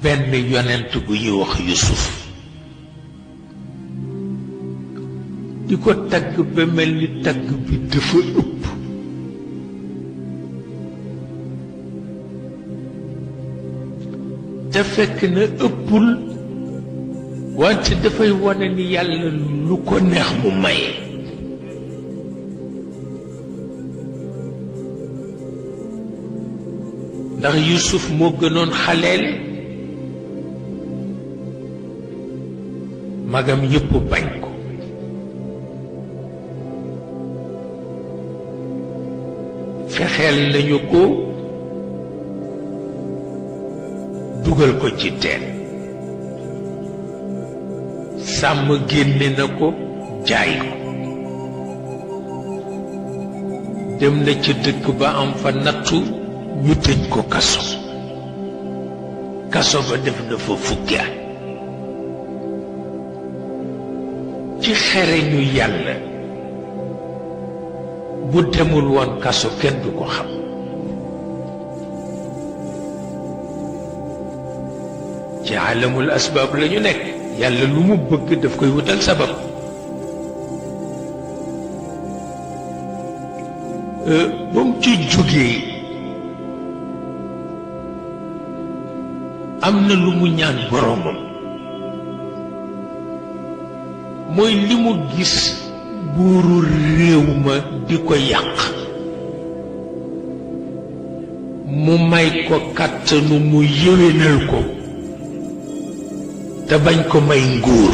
benn yonent bu ñuy wax Yusuf di ko tagg ba mel ni tagg bi dafa ëpp te fekk na ëppul wante dafay wane ni yàlla lu ko neex mu maye ndax Yusuf moo gënoon xaleele magam yépp bañ ko fexeel nañu ko dugal ko ci teen sàmm génne na ko jaay ko dem na ci dëkk ba am fa nattu ñu tëj ko kaso ba def na fa fukki at ci xereñu yàlla bu demul woon kaso kenn du ko xam ci alamul asbaab la ñu nekk yàlla lu mu bëgg daf koy wutal sabab ba mu ci jógee am na lu mu ñaan boroomam mooy li mu gis buuru réew ma di ko yàq mu may ko kàttanu mu yéwénal ko te bañ ko may nguur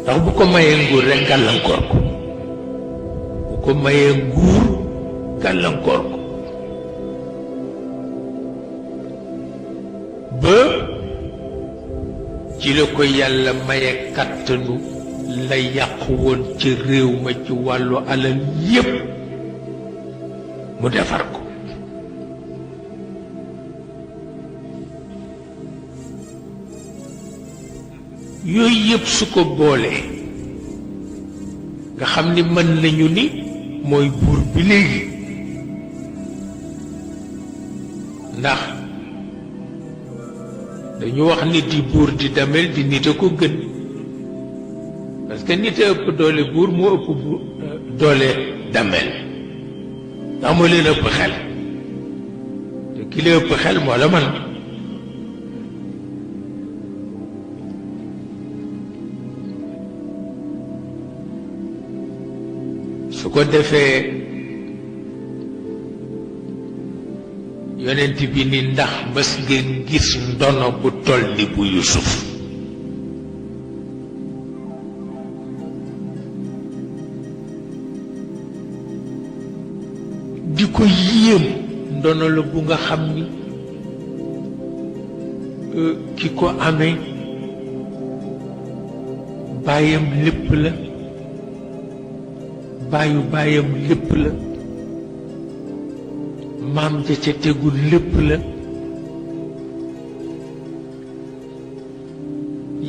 ndax bu ko mayee nguur rekk gàllankoor ko bu ko mayee nguur gàllankoor ko ba ci la ko yàlla maye kàttanu la yàqu woon ci réew ma ci wàllu alal yépp mu defar ko yooyu yépp su ko boolee nga xam ni mën nañu ni mooy buur bi léegi ndax dañu wax nit yi buur di damel di nit a ko gën parce que nit a ëpp doole buur moo ëpp doole damel ndax moo leen ëpp xel te ki la ëpp xel moo la man su ko defee yonent bi ni ndax mas ngeen gis ndono bu toll ni bu Yusuf di ko yéem ndono la bu nga xam ni ki ko amee baayam lépp la baayu baayam lépp la maam ja ca tegu lépp la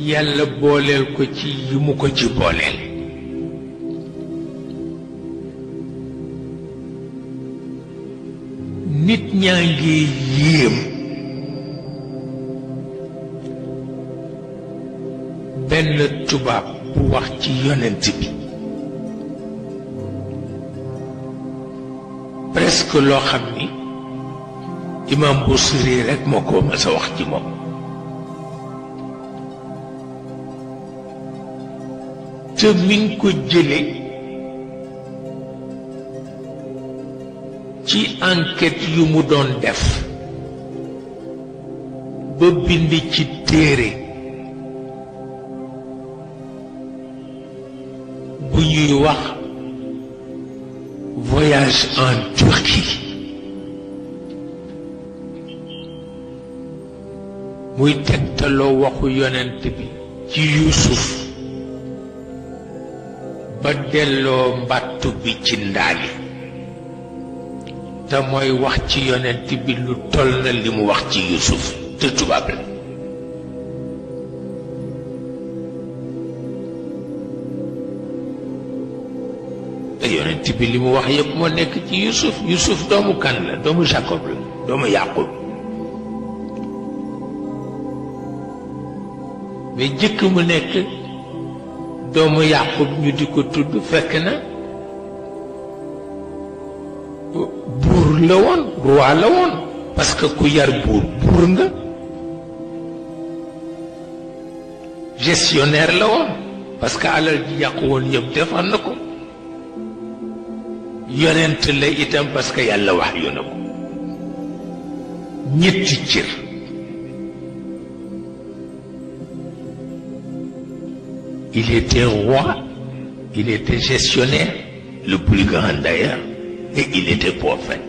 yàlla booleel ko ci yi mu ko ci booleel nit ñaa ngi yéem benn tubaab bu wax ci yonent bi presque loo xam ni imam Busiri rek moo ko mas a wax ci moom te mi ngi ko jële ci enquête yu mu doon def ba bind ci téere bu ñuy wax voyage en Turquie muy tegtaloo waxu yonent bi ci Yuusuf ba delloo mbàttu bi ci ndaali te mooy wax ci yonent bi lu toll na li mu wax ci Yuusuf te tubaab la yonent bi li mu wax yëpp moo nekk ci Yusuf doomu kan la doomu Jacob la doomu Yaqub mais jëkk mu nekk doomu Yaqub ñu di ko tudd fekk na buur la woon roi la woon parce que ku yar buur nga gestionnaire la woon parce que alal ji yàqu woon yëpp defar na ko yonent la itam parce que yàlla wax yu na ko ñetti cër il était roi il était gestionnaire le plus grand d'ailleurs et il était prophète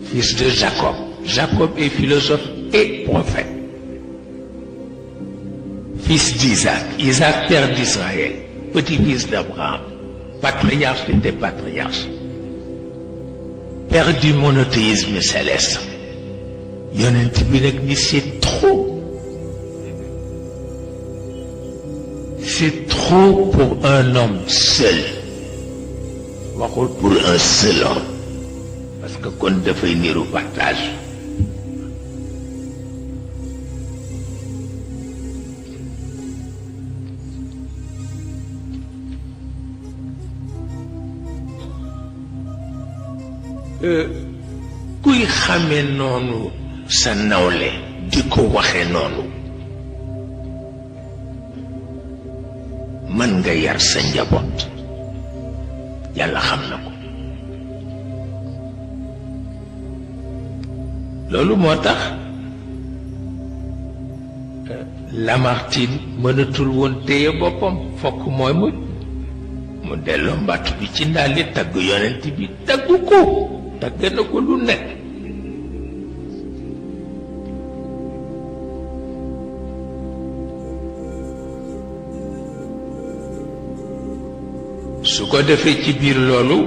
fils de Jacob Jacob est philosophe et prophète fils d'Isaac Isaac père d'Israël petit-fils d'Abraham patriarche des patriarches père du monothéisme céleste yonent bi nag ni c'est trop pour un homme seul waxul pour un seul homme parce que kon dafay niru partage kuy xamee noonu sa nawle di ko waxe noonu mën nga yar sa njaboot yàlla xam na ko loolu moo tax Lamartine mënatul woon téye boppam fokk mooy mu delloo mbattu bi ci ndaali tagg yonent bi tagg ko tagg na ko lu nekk su ko defee ci biir loolu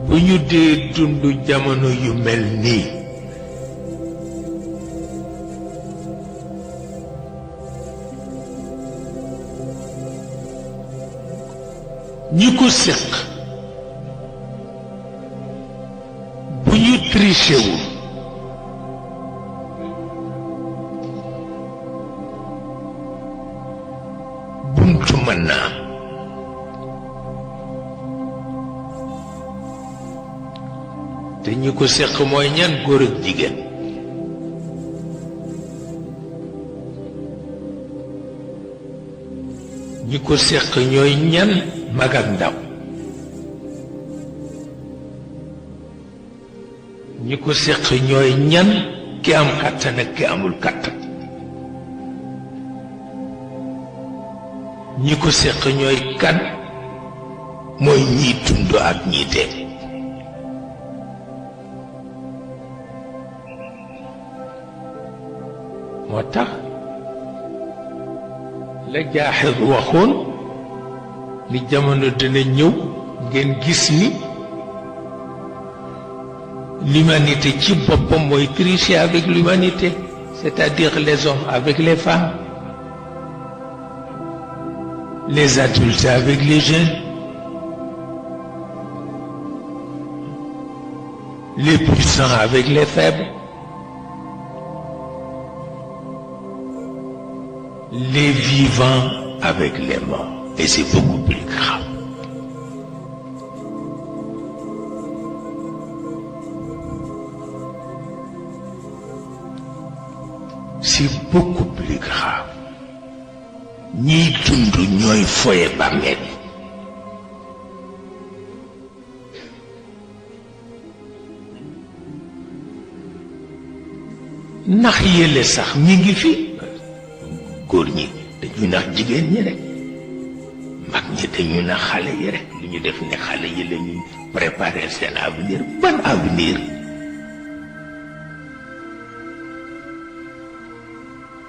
bu ñu dee dund jamono yu mel nii ñi ko séq bu ñu triché wul buntu mën naa te ñi ko séq mooy ñan góor ak jigéen ñi ko séq ñooy ñan mag ak ndaw ñi ko séq ñooy ñan ki am kàttan ak ki amul kàttan ñi ko séq ñooy kan mooy ñiy dund ak ñi dee moo tax la jaaxir waxoon li jamono dina ñëw ngeen gis ni l'humanité ci boppam mooy tricher avec l'humanité c'est-à-dire les hommes avec les femmes les adultes avec les jeunes les puissants avec les faibles les vivants avec les morts et c'est beaucoup plus grave c'est beaucoup plus grave ñiy dund ñooy foye bàmmeel nax yële sax ñi ngi fi góor ñi dañu nax jigéen ñi rek mag ñi dañu nax xale yi rek lu ñu def ne xale yi la ñuy préparer seen avenir ban avenir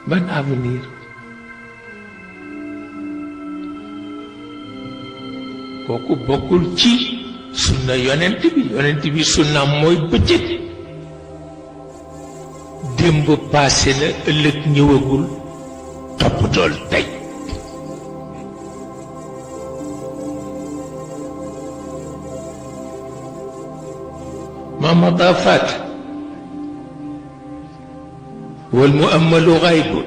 ban avenir kooku bokkul ci sunna yonent bi sunnaam mooy bëccëg démb passé na ëllëg ñëwagul toppatool tey ma mada faat wal muammalu gaybun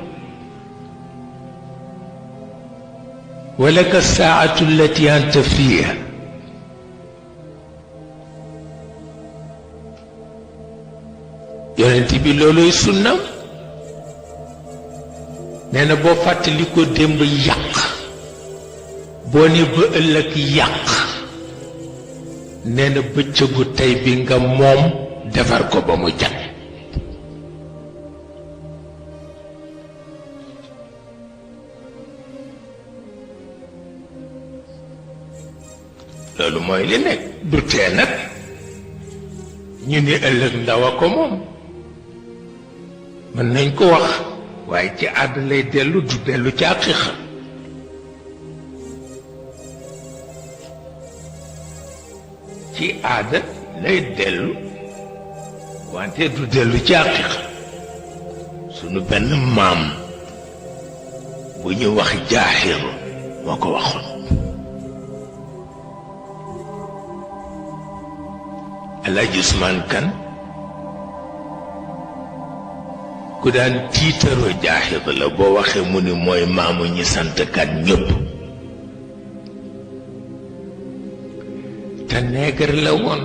wa laka saa'atu allati anta fiha yonent bi looloy sunnam nee na boo fàttali ko démb yàq boo ne ba ëllëg yàq nee na bëccëgu tey bi nga moom defar ko ba mu jag loolu mooy li nekk du tee nag ñu ni ëllëg ndaw a ko moom mën nañ ko wax waaye ci àdd lay dellu du dellu ci àqiqa ci aada lay dellu wante du dellu ci àqiqa sunu benn maam bu ñu wax jaaxiru moo ko waxoon Alaaji Usmaan Kan ku daan tiitaroo jaaxid la boo waxee mu ni mooy maamu ñi sant kat ñëpp te neegar la woon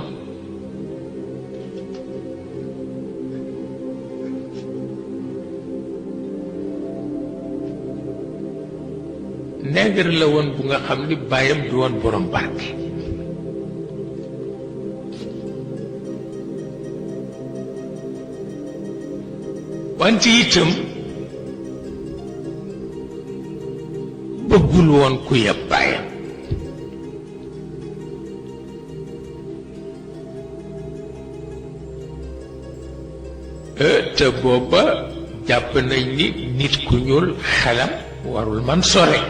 neegar la woon bu nga xam ni baayam du woon borom barke wante itam bëggul woon ku yeb baayam te booba jàpp nañ ni nit ku ñuul xelam warul man sore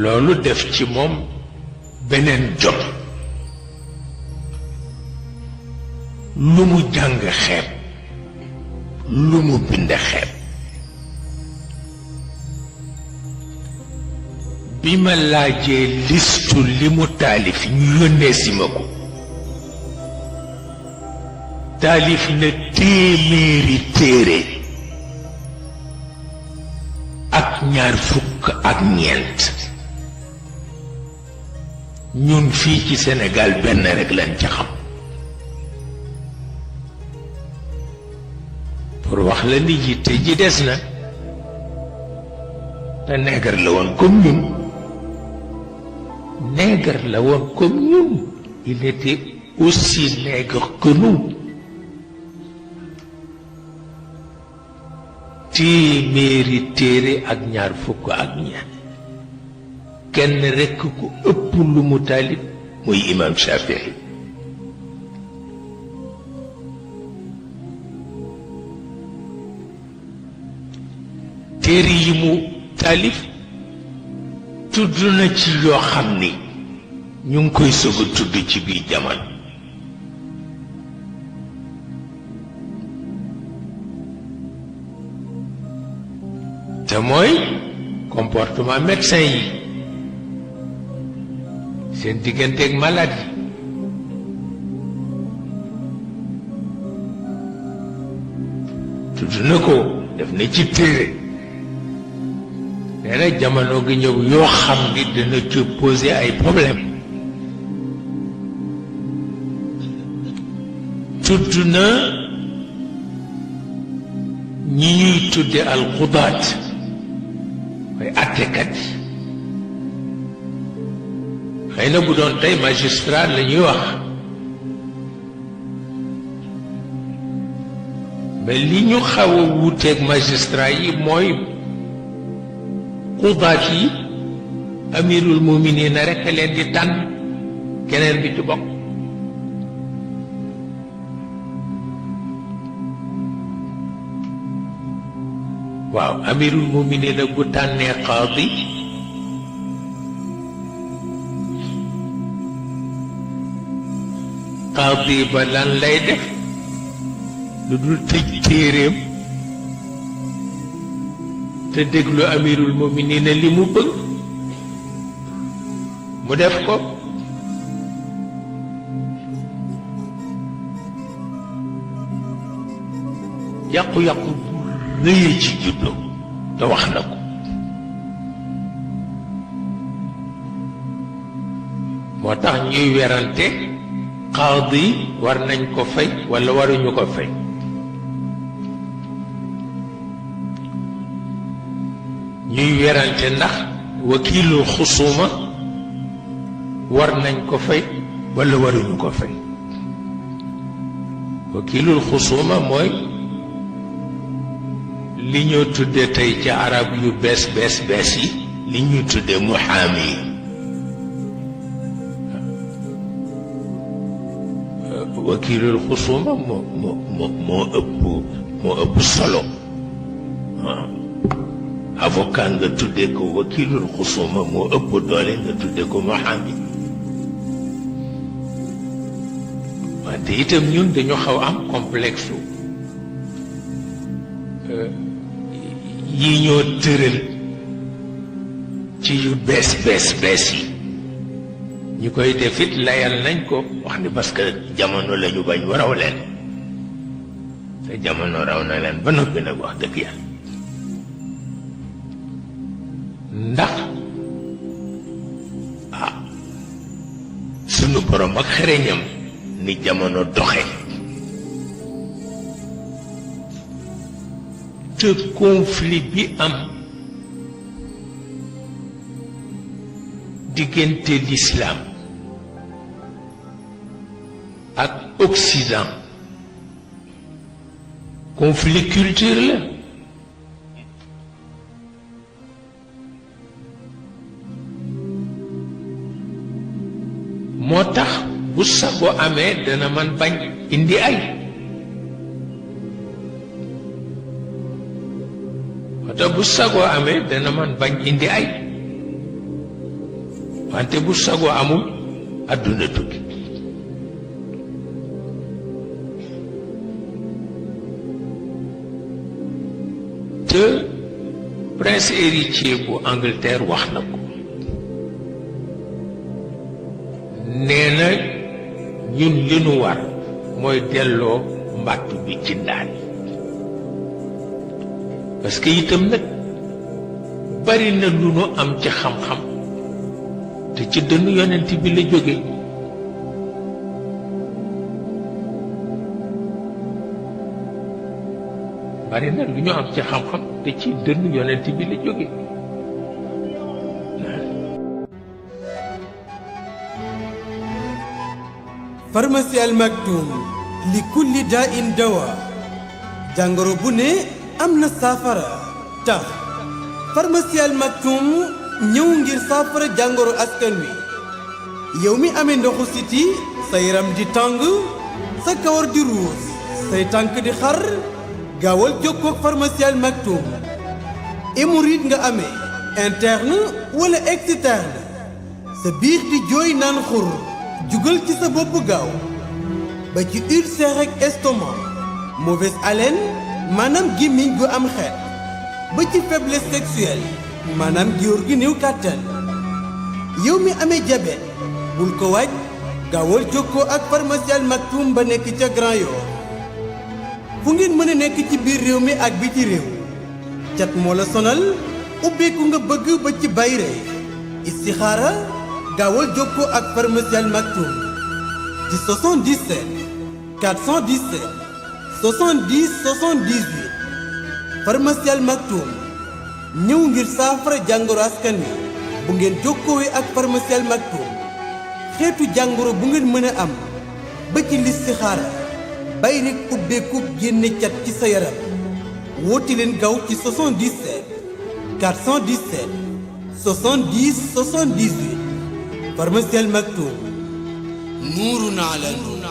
loolu def ci moom beneen jot lu mu jàng xeeb lu mu bind xeeb bi ma laajee listu li mu taalif ñu yónnee si ma ko taalif na téeméeri téere ak ñaar fukk ak ñeent ñun fii ci Sénégal benn rekk lañ ca xam pour wax la ni yitte ji des na te neegar la woon comme ñun neegar la woon comme ñun il était aussi nègre que nous téeméeri téere ak ñaar fukk ak ñaar kenn rekk ku ëpp lu mu taalif muy imam Shafii téere yi mu taalif tudd na ci yoo xam ni ñu ngi koy soog a tudd ci biir jamono te mooy comportement médecin yi seen digganteeg malade yi tudd na ko def na ci téere nee na jamono gi ñëw yoo xam ni dana ci poser ay problème tudd na ñi ñuy tudde alxudaat mooy àttekat yi xëy na bu doon tey magistrat la ñuy wax mais li ñu xaw a wuuteeg magistrat yi mooy xudaat yi amirul muminina rekk a leen di tànn keneen bi ci bokk waaw amirul muminina bu tànnee qaadi qaadi ba lan lay def lu dul tëj téeréem te déglu amirul muminina li mu bëgg mu def ko. yàqu-yàqu bu rëy ci juddu te wax na ko. moo tax ñuy werante qaadi war nañ ko fay walla waruñu ko fay. ñuy werante ndax wakiilul xusuma war nañ ko fay walla waruñu ko fay. wakiilul xusuma mooy li ñoo tudde tey ci arab yu bees yi li ñuy tudde muhaami yi. wakiilul xusuma moo ëpp solo. avocat nga tudde ko wakiilul xusuma moo ëpp doole nga tudde ko muhaami. wante itam ñun dañu xaw am complexe yi ñoo tëral ci yu bees yi ñi koy defit layal nañ ko wax ni parce que jamono lañu bañ raw leen te jamono raw na leen ba noppi nag wax dëgg yàlla. ndax sunu borom ak xereñam ni jamono doxe te conflit bi am diggante l'islam ak Occident conflit culture la. moo tax bu sago amee dana man bañ indi ay. moo tax bu sago amee dana man bañ indi ay wante bu sago amul àdduna tukki. te prince héritier bu Angleterre wax na ko. nee na ñun li nu war mooy delloo mbàttu bi ci ndaal parce que itam nag bari na lu nu am ci xam-xam te ci dënnu yonent bi la jóge. bari na lu ñu am ci xam-xam te ci dënnu yonent bi la jóge. pharmacie Al Maktoum li kulli daa in dawa jàngoro bu ne am na saafara tax pharmacie Al Maktoum ñëw ngir saafara jàngoro askan wi. yow mi amee ndoxu siti sa yaram di tàng sa kawar di ruus say tànk di xar gaawal jokkoo ak pharmacie Al Maktoum. hémorroïde nga amee interne wala externe sa biir di jooy naan xur jugal ci sa bopp gaaw ba ci ulcère ak estomac mauvaise haleine maanaam gémmiñ gu am xeet ba ci faiblesse sexuelle maanaam góor gi néew kàttan. yow mi amee diabète bul ko waaj gaawal jokkoo ak pharmacie Al Maktoum ba nekk ca Grand Yoff. fu ngeen mën a nekk ci biir réew mi ak biti réew cat moo la sonal ubbeeku nga bëgg ba ci bayre istixaara gaawal jokkoo ak pharmacie Al Maktoum ci 77 417 70 78. pharmacie Al Maktoum ñëw ngir saafara jàngoro askan wi. bu ngeen jokkoowee ak pharmacie Al Maktoum xeetu jàngoro bu ngeen mën a am ba ci listixaara bay rek ubbeeku génne cat ci sa yaram woote leen gaaw ci 77 417 70 78. pharmacie Al Maktoum nuurun ala nuur.